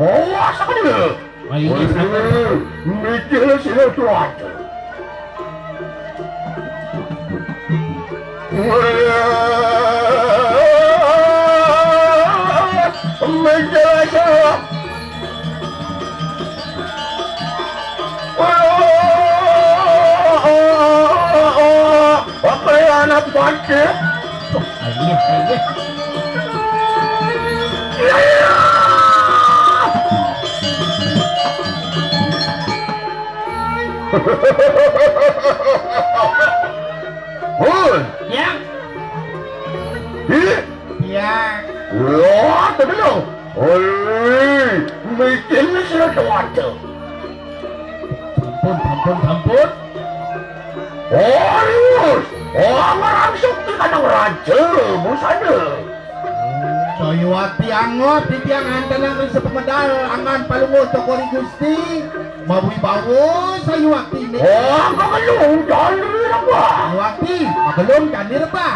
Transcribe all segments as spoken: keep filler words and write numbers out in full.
Awas aku dulu. Ayo, sabar. Mikir sira tuat. Mikir sira. Apa yang anak pakai? Ayo, ayo. Hoi. Ya. Hi. Ya. Wah, tenang. Hoi. Mikirnya sudah waduh. Ampun, ampun, ampun. Horus, orang sukti kadang raja, busana. Sayuwakti angot titiang antenan ring sepemedal angan palungguh Togori Gusti. Mawibawa Sayuwakti nih. Oh, kagelung candi apa? Sayuwakti, kagelung candi apa?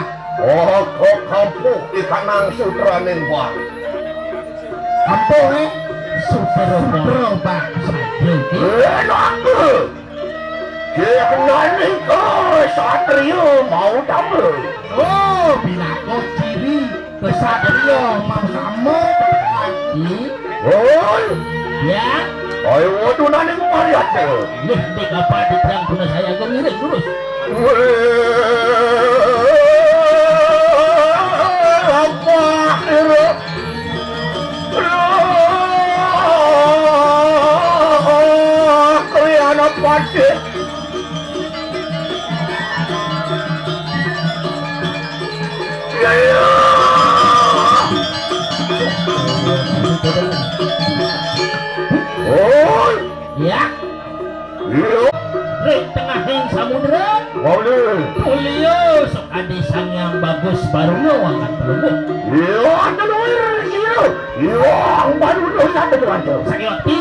Oh, kok kampung ikanang sutraning bang. Kampung, eh? Sutra bang. Sutra bang. Saja, eh? Eh, lho, aku. Jek naning kesatria mau damel. Oh, binakut ciri kesatria mau damel. Hmm? Oi. Ya. Ayo, waduh, naning mariat. Nih, nih, apa di terang guna saya aja ngiring terus. Weh, apa? Kriana pati. Ya, ya. Oi. Ya. Iya. Ring tengahing samudra. Wali. Mulia sakadi Sang Hyang Bagus Baruna wangkat pelungguh. Iya, teluir sira. Iya, baru dosa teluanto. Sakti.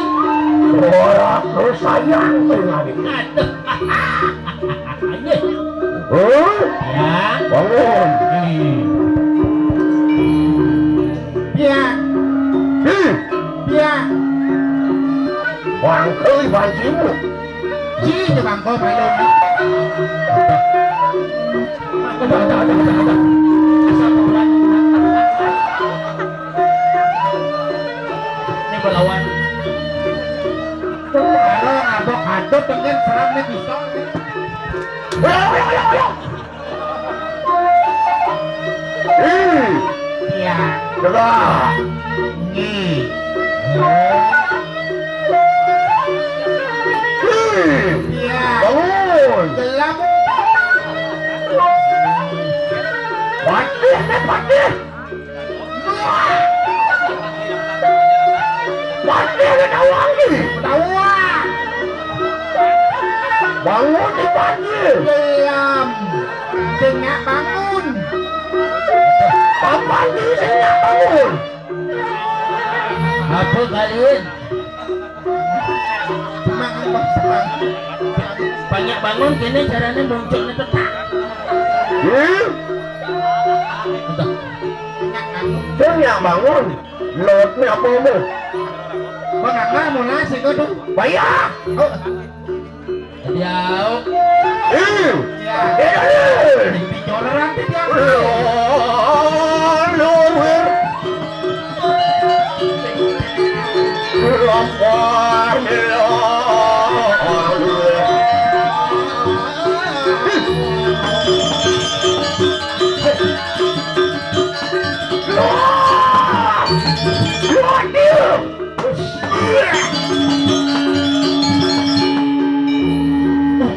Ora kersayang teluanto. Aduh. Ayo. Hah? Ya. Bangun. Hmm. Ya. Hi. Ya. Bangkoi bancimu. Ji, je bangko main. Ada, ada, ada, ada, ada. Asam urat. Ini belawan. Karo abok adut dengan seram nih pistol nih. Ayo, ayo, ayo, ayo. Ih. Iya. Coba. Nih. Ih. Iya. Bangun. Gelap. Patih, nih, patih. Pati ada tawang ni. Tawang. Bangun ni pati. Diam. Sing nyak bangun. Papan ni sing nyak bangun. Apa kalian? Banyak bangun kene carane muncul ni tetak. Hmm? Udah. Banyak bangun. Lot ni apa mu? Bang, apa mula sih kau tu? Bayar. Oh. Diau. Hmm. Ya. Eh, eh. Bicara nanti dia. Lor, lor, wer.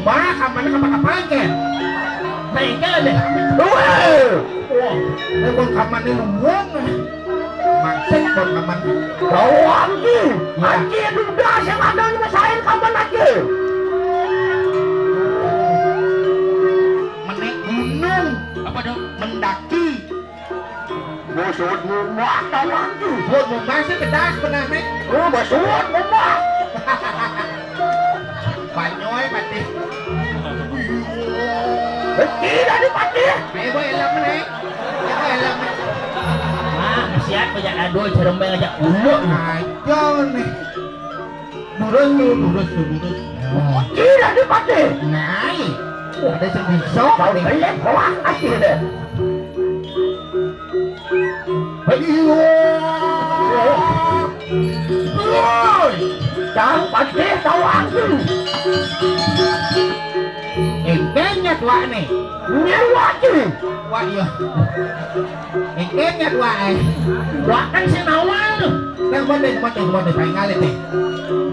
Wah, kamane kapan-kapan, Ken? Bengkel deh. Wah, emang kamane luwung. Maksud pon aman. Kau aki, ya. Aki duda sing ada nyesain kapan aki. Menek gunung. Apa dong? Mendaki. Bosot mumbak tau aki. Bosot mumbak sih pedas pernah mek. Oh, bosot mumbak. Banyoy pati. Tidak dipati. Ayo, boy, elam nih. Elam. Wah, Siap aja aduh cerembeng aja uluk. Aja nih. Durus tuh, durus tuh, durus. Tidak dipake. Nah, ada sing bisa. Kau nih. Belek, wah, kasih deh. Ayo. Woi, Kang Patih tahu aku. Engkenya tuane. Nyewati. Wah, iya. Engkenya tuane. Wah, kan si Nawal tuh. Nang bote, bote, bote, paling ngalit nih.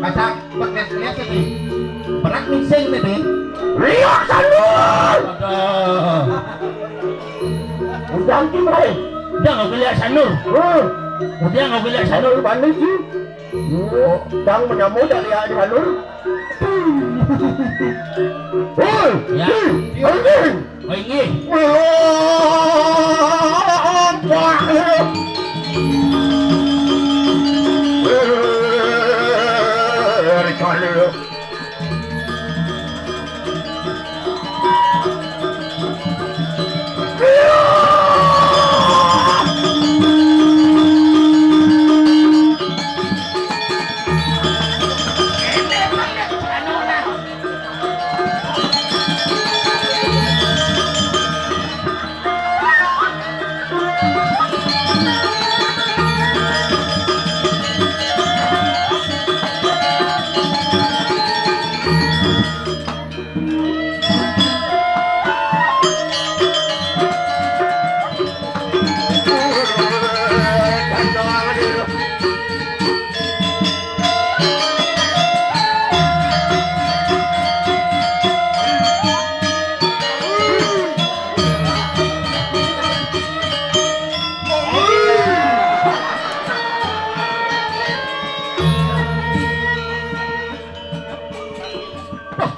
Pasang, buat lihat-lihat sih. Berat nih sing nih, Din. Riak Sanur. Ada. Ujang Kim Rai. Udah nggak lihat Sanur. Hmm. Udah nggak lihat Sanur. Bani Kim. Dang menyambut dari Adi Hanur. Woi, ya. Anjing. Oh, ini.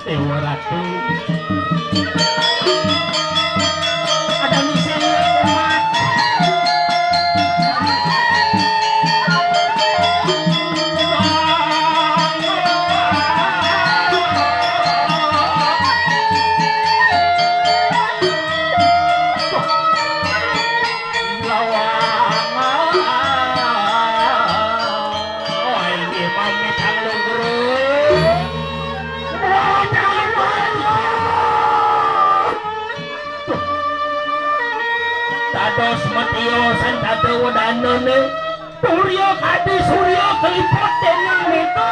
Dewa Ratu. Ada misi umat. Dados metiosan kata wedanane. Surya kadi surya keliput dening mita.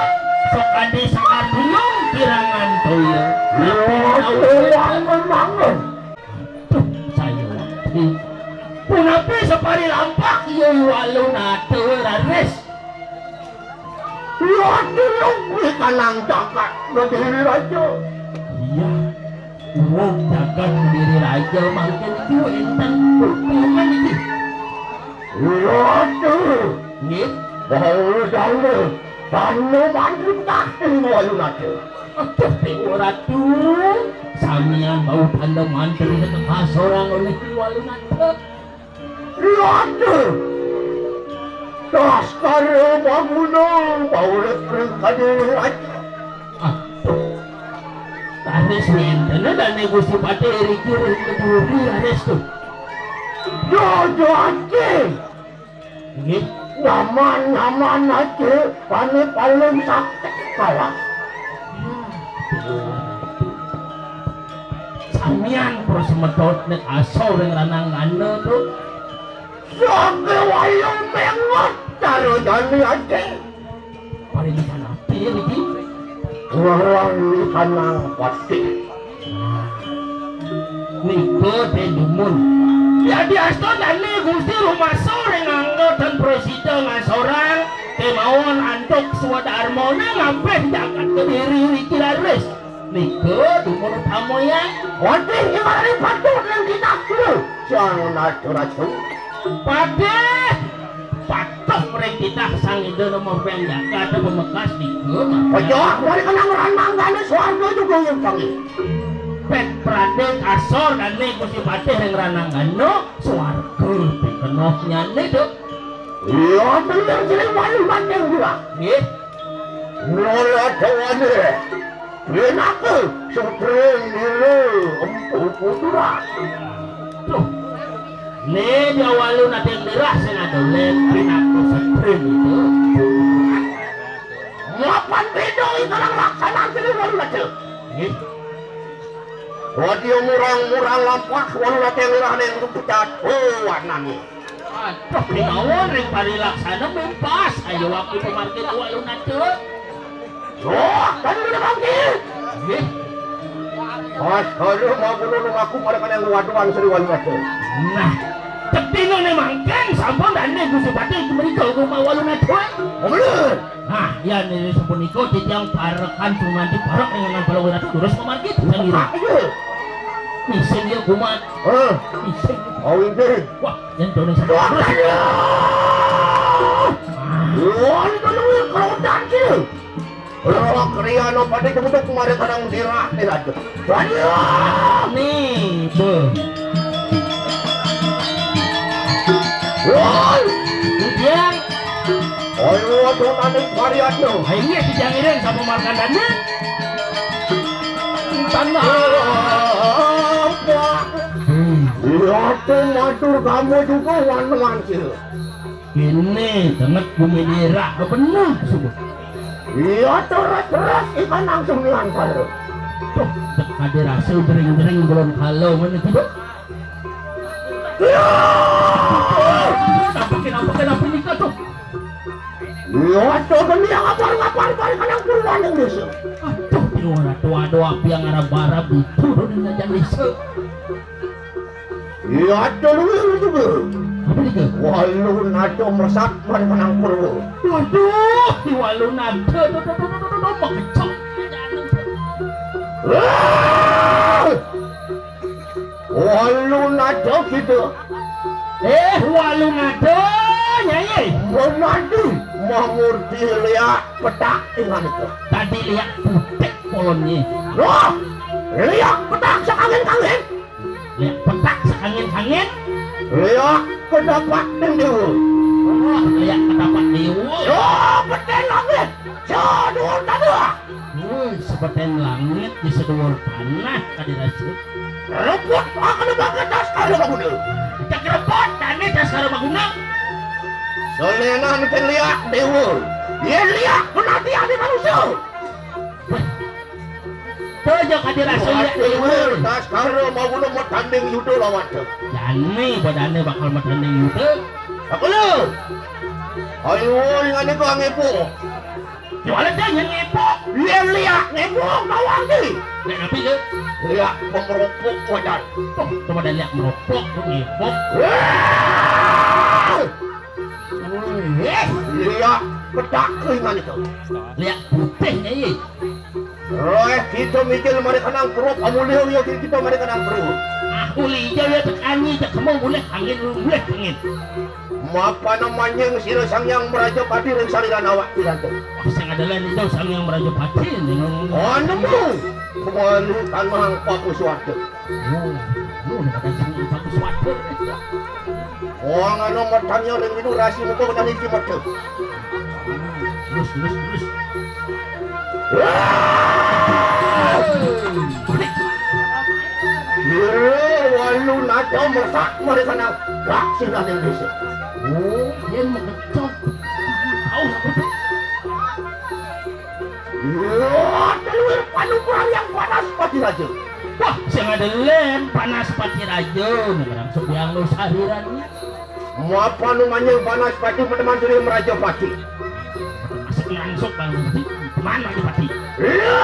Sok kadi sekar tuyung kirangan toya. Napi tau mangan-mangan. Duh, saya mati. Punapi sapari lampak iya Walunata raris. Iya, dilungguh kanang jagat Kediri Raja. Iya, wong jagat Kediri Raja mangkin iki enten bukti iki. Iya, tuh. Nggih. Bahwa dana, dana bantu kasih Walunata. Aduh, Dewa Ratu, samian bau tanda mantri kasorang oleh Walunata. Ratu, Baskara Banguna, bau ring Kadiri Raja. Aduh, tanis wénten dane Gusti Patih riki ring Kediri, tanis tuh. Yo, yo, Aceh. Nggih. Nyaman-nyaman aja, ane paling sakti kalah. Samian para semedot nek asor ring Rananggana, Tru. Sake wayang mengot karo jani ati. Parindikan ati niki. Nglarang kanang pati. Nika te dumun. Yadiasta dane Gusti rumasa ring angga ten prasida ngasorang, kemawon antuk swadarmane ngabeh jagat Kediri riki raris. Nika dumun pamoyan. Wadih, iwari patut ning kita dulu. Sang Ratu-ratu. Patih. Patuh ring titah Sang Ida Rama Hyang Jagat pamekas nika. Aja, mari kenang rananggane swarga juga yang kami. Pet pradé kasor dane Gusti Patih ring rananggana swarga pikenoh nyane, Duk. Iya, bener, Sri Walu Maning Jurang. Nggih. Mula dawane. Yen aku sutring nire empu putra. Duh. Né dia Walu Nada yang dirah sing ada lén pinaku setrum itu. Mapan béda ing kalang laksanan sing Walu Nada. Nggih. Wadya murang-murang lampah Walu Nada yang dirah ning rupucat. Oh, warnane. Aduh, kémaon ring parilaksana mumpas. Ayo aku pamargin Walu Nada. Wah, kan udah bangkit. Nggih. Mas, kalau mau kudu ngaku pada kena waduan seri Walu Nada. Nah, cetino né mangkin sampun dané Gusti Patih mrika rumah Walu Nada. Oh, bener. Nah, ya niki sapunika titiang parekan sumanti parek ring Anang Palawirata durus pamargi titiang ira. Iya. Isin ya kumat. Heh. Isin. Oh, ini. Wah, yen dene satu. Wah, iya. Ah. Wah, itu luwih kerodan sih. Ora kriya no pati kemudian kemarin kadang dirah, eh, aja. Banyak. Nih, tuh. Woi. Titiang. Ayo, aduh, nanti varian tuh. Ayo, iya, titiang iring sama Markandana. Tanah. Apa? Iya, tuh, matur kamu juga, wan-wan sih. Kéné, tenget bumi dirah, bener, subuh. Iya, terus-terus ikan langsung diantar. Tuh, dek ada rasa dering-dering belum kalau mana tuh, Dek? Iya. Kenapa, kenapa, kenapa nikah tuh? Iya, tuh, kan dia ngapar-ngapar, balik anak purwan yang desa. Aduh, di luar tuh ada api yang arab-arab itu, udah di jajan desa. Iya, ada lu itu, Bro. Apa nih, Kak? Walu Nada meresap mari menang Purwo. Waduh, di Walu Nada, tuh, tuh, tuh, tuh, tuh, tuh, pekecok. Wah! Walu Nada gitu. Eh, Walu Nada, Nyai. Walu Nada, mamur diliak petak ingan itu. Tadi liak putih polonnya. Wah, liak petak sekangen-kangen. Liak petak sekangen-kangen. Liak kedapat ning dewa. Wah, liak kedapat dewa. Yo, beten langit. Seduwur tanah. Woi, sebeten langit di seduwur tanah, kadi rasa. Repot akan banget tas karo kamu. Cek repot, tani tas karo maguna. Solenan ken liak dewa. Yen liak penati adi manusia. Tuh, aja kadi rasa liak dewa. Tas karo maguna mau tanding yuda lawan tuh. Jani, badane bakal mau tanding yuda. Aku lu. Ayo, ingane kok ngepo. Jualan dah yang ngepo. Iya, liak ngepo bawang ki. Nek napi ke? Liak pemerupuk wajan. Tuh, coba dah liak merupuk, tuh ngepo. Wah! Wih, liak petak keringan itu. Liak putih nih. Roh kita mikir mari kenang perut, amulih ya kita mari kenang perut. Ah, uli ya ya tekani, tekemu mulih angin, mulih angin. Mapa namanya sira Sang Hyang Meraja Pati ring saliran awak pirantu. Wah, sing adalah niku Sang Hyang Meraja Pati ning. Oh, nemu. Kembali tanah paku suwarga. Oh, oh, nek kata Sang Hyang Paku Suwarga. Wong ana medhane ring Widu Rasi muka kena iki medhe. Terus, terus, terus. Wah! Kira walu naca mesak mari sana. Wah, sing ning desa. Oh, yen mengecok. Tahu. Iya, teluwih panukuran yang panas Pati Raja. Wah, sing ada lem panas Pati Raja, ngerang sebiang lo sahiran. Mapa nu manjing panas Pati, teman suri Meraja Pati. Masuk langsung bang Pati, teman Meraja Pati. Iya.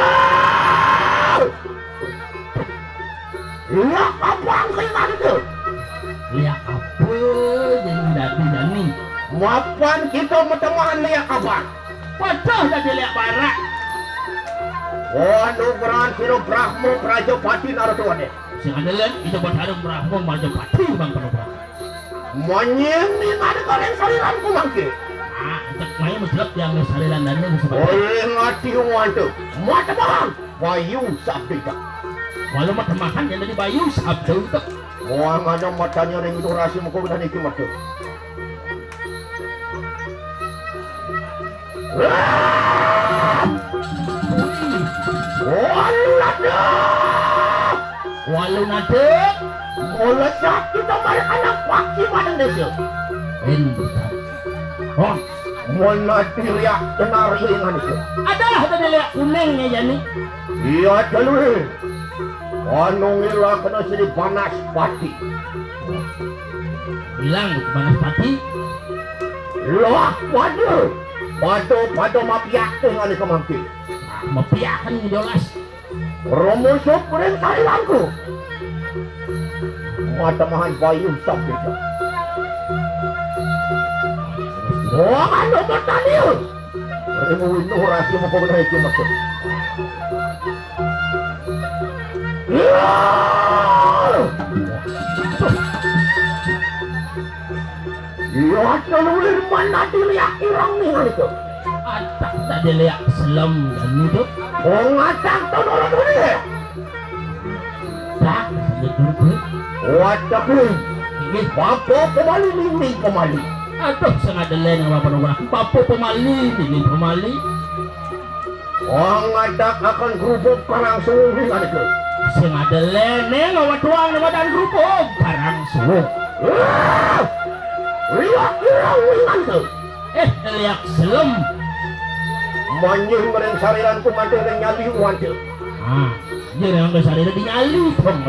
Liak apa angkringan itu? Liak apa jadi dadi jani? Mapan kita meteman liak apa? Waduh, dadi liak barak. Wanu beran sira Brahma Prajapati Naratuwane. Sing ada lian kita buat harum Brahma Prajapati bang penobrak. Manying ni ada goreng saliranku mangke. Ah, cek main muslek yang saliran dan yang sebab. Oleh ngati wante. Mata bang. Bayu sabda. Walau mata makan yang tadi Bayu sabda itu. Wah, mana matanya ring itu rasi muka udah niki mata. Walu nada. Walu nada. Mula sakit kita balik anak paksi pada desa. Endah. Hah? Mula dilihat tenar ingan itu. Ada, ada dilihat kuningnya, ya, nih. Iya, Jalwi. Anu ngira kena sini panas pati. Bilang panas pati. Lah, waduh. Waduh, pada mapiak dengan itu mangki. Mapiakan jelas. Rumusuk ring sariranku. Matemahan bayu sabda. Wah, anu pertanian. Rimu winu rasi mengko kena iki metu. Iya. Iya, telulir mana dilihat irang nih itu. Atak tak dilihat selam dan itu. Oh, ngatak tuh nurut ini. Tak, betul, betul. Watak ini. Ini bapak pemali, ini pemali. Aduh, sangat delen apa nunggu. Bapak pemali, ini pemali. Oh, ngatak akan kerupuk parang suwung ringan itu. Sing ada lene ngawa tuang nama dan kerupuk parang suwung. Wah! Lihat kira wingan itu. Eh, lihat selem. Manjing mering sariran ku mantir ring nyali wanjil. Ah, dia yang ke sariran di nyali, Bang.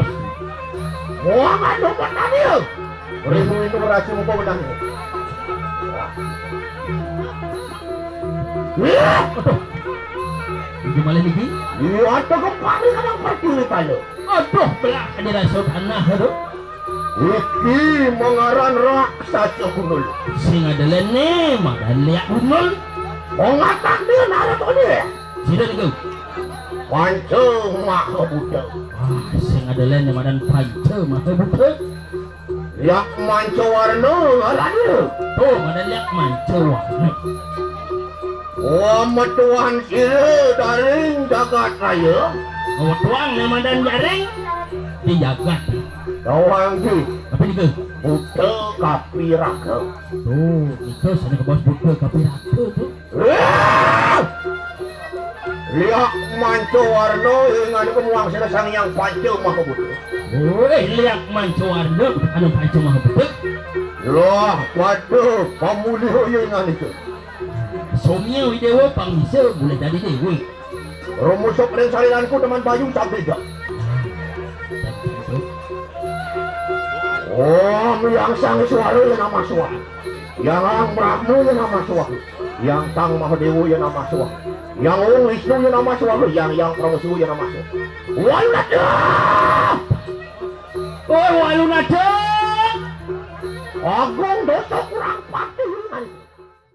Wah, aduh, pertanian. Ribu itu berhasil muka menang. Wah. Wah, aduh. Iki malah niki. Iya, ada kepari kadang percuri kalo. Aduh, belak aja rasa tanah, aduh. Iki mengaran raksasa gunul. Sing ada lene, madan liak gunul. Mengatak dia naruh tuh dia. Sida niku. Panca Maha Buta. Ah, sing ada lene madan Panca Maha Buta. Liak Manca Warna ngarannya. Tuh, madan liak Manca Warna. Wah, metuan sira daring jagat raya. Oh, tuang namadan jaring di jagat. Tawang di. Apa niku? Buta kapiraga. Tuh, itu sana ke bos buta kapiraga tuh. Wah! Liak Manca Warna ingan kemuang sira Sang Hyang Panca Maha Buta. Wih, liak Manca Warna anu Panca Maha Buta. Lah, waduh, pamulih ya ingan itu. Somya Widewa pang bisa boleh jadi dewi. Rumusuk ring sariranku teman bayu tak beda. Om yang sang suara ya nama suara. Yang ang Brahma ya nama suara. Yang tang Mahadewa ya nama suara. Yang Om Wisnu ya nama suara. Yang yang Pramusu ya nama suara. Walladah. Oh, walu nada. Agung dosa kurang pat.